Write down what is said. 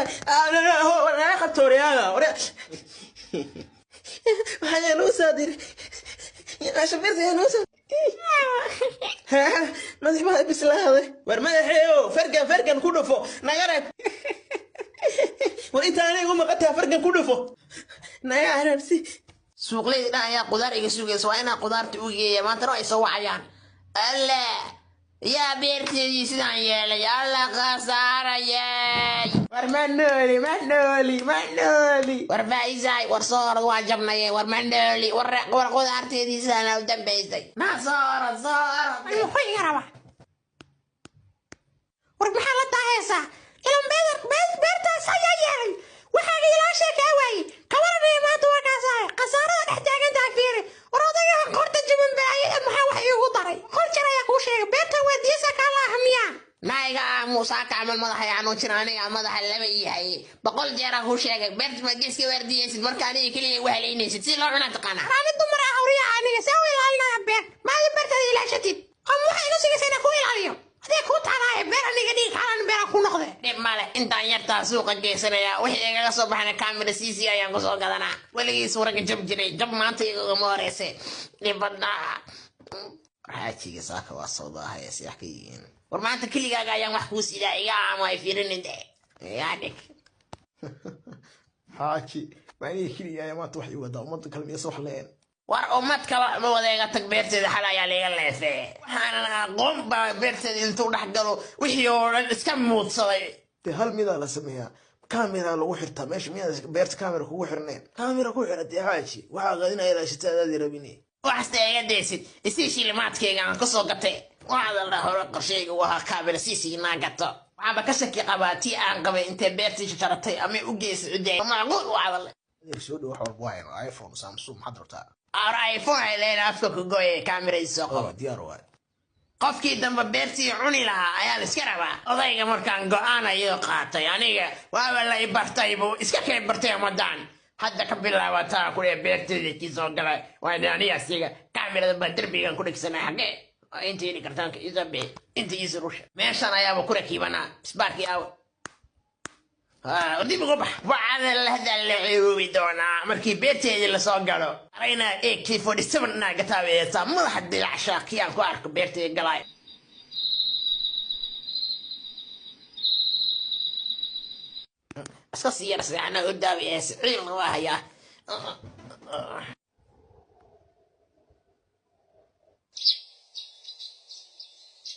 Naga qabto waryaada. Waxaa noo soo diray shabeerta ayaa noo soo madax baa bislaaday. War madaxeeyo, fargan fargan ku dhufo, naga reeb. War inta aniga u maqan tahay, fargan ku dhufo, naga arabsi. Suuqleyda dhan ayaa qudaar iga sugaysa, waa inaa qudaarta u geeya. Maantana ay soo wacayaan. Alla yaa beerteedii sidaan yeelay, alla khasaarayay. War ma nooli, ma nooli, ma nooli. War faa'iisaay, war soo orod, waa jabnaye. War ma nooli, war war qudaarteedii sidaana u dambaysay. Naa soo orod, soo orod. Muxuu iga rabaa? War maxaa la daahaysaa? Ilan beertaas ayaa yeelay, waxaaga ilaa sheekaa waayey. Kawaranaya maanta waa kaasahay khasaarada dhex taagan tahay. Fiiri, war odayga qorta jaban baayada maxaa wax iigu daray? Qor jar ayaa kuu sheegay, beerta waadiyasa kaa laaha miyaa? Naiga ah muusaa kacmal madaxa xanuujin, aniga madaxa laba yahay. 100 jeeraa kuu sheegay, beerta ma geeska waardiyaysid? Marka aniga keliya igu halaynaysid, si loo cunaa taqaanaa. Ani dumar ah awriya, aniga see u ilaalinaya beer? Maadi beertaada ilaashatid ama waxay igu sigaysa inaan ku ilaaliyo? Adee kuu taalaaye beer, aniga dhigi kaalan beeraan ku noqde. Dhib male, intaan yartaa suuqa geysanaya, wixii igaga soo baxna camera CC ayaan kusoo gadanaa. Weligiis waraga jab jiray, jab maanta igagama horeyse. Dhib badnaa. Xaajiga saaka waa soo daahaya, siyax ka yihiin. War maanta keligaaga ayaan wax kuu sidaa, iga aamo, ay fiirinin de, iga dhig. Xaaji, ma aniga keliya ayaa maanta wax ii wadaa? Ummadda kale miyasa wax leen? War ummad kale ma wadeega, tag. Beerteeda xal ayaa laiga leefee, waxaanan aqoon baa beerteeda intuu dhex galo wixii oo dhan iska muudsaday. Dee hal midaa la sameeyaa, kamera lagu xirtaa meesha. Miyaa beerta kamera kugu xirneen? Kamera ku xira dee xaaji, waxaa qadinaya ilaashata adaadi rabine. Waxaasta iga deysid, isii shilimaadkayga aan kasoo gatay. Waxaad la hore qorshayga u ahaa kaamera CC inaan gato. Waxaaba ka shaki qabaa tii aan qabay intay beertii jaratay ama u geysay ciddii. Macquul waxaad. Adeer, soo dhow, wax walba waa hayno, iPhone, Samsung, maxaad rabtaa? Ar iPhone ay leedahay, afka ku gooye, kaamera isoo qabo. Oo diyaar waay. Qofkii dambe beertii cuni lahaa ayaa la iska rabaa. Odayga markaan go-aan ayuu qaatay, aniga waaba la i bartay, buu iska kay bartay umadaan. Hadda ka bilaabataa kule beerteedii kii soo galay waa aniga. Asiga kaamirada baa derbigan ku dhegsanaa. Xagee inta heli kartaanka iisoo bixi, inta iisoo rusha, meeshan ayaaba ku rakiibanaa misbaarkii. Aawa, dib ugu bax. Wacada lahda la ceeboobi doonaa markii beerteedii lasoo galo. Arayna AK-47 inaa gataabeeysaa madaxa dilacshaa kii aan ku arko beerteedii galaay. Iska sii yar seexana, u daawiyees, ciilna waa hayaa.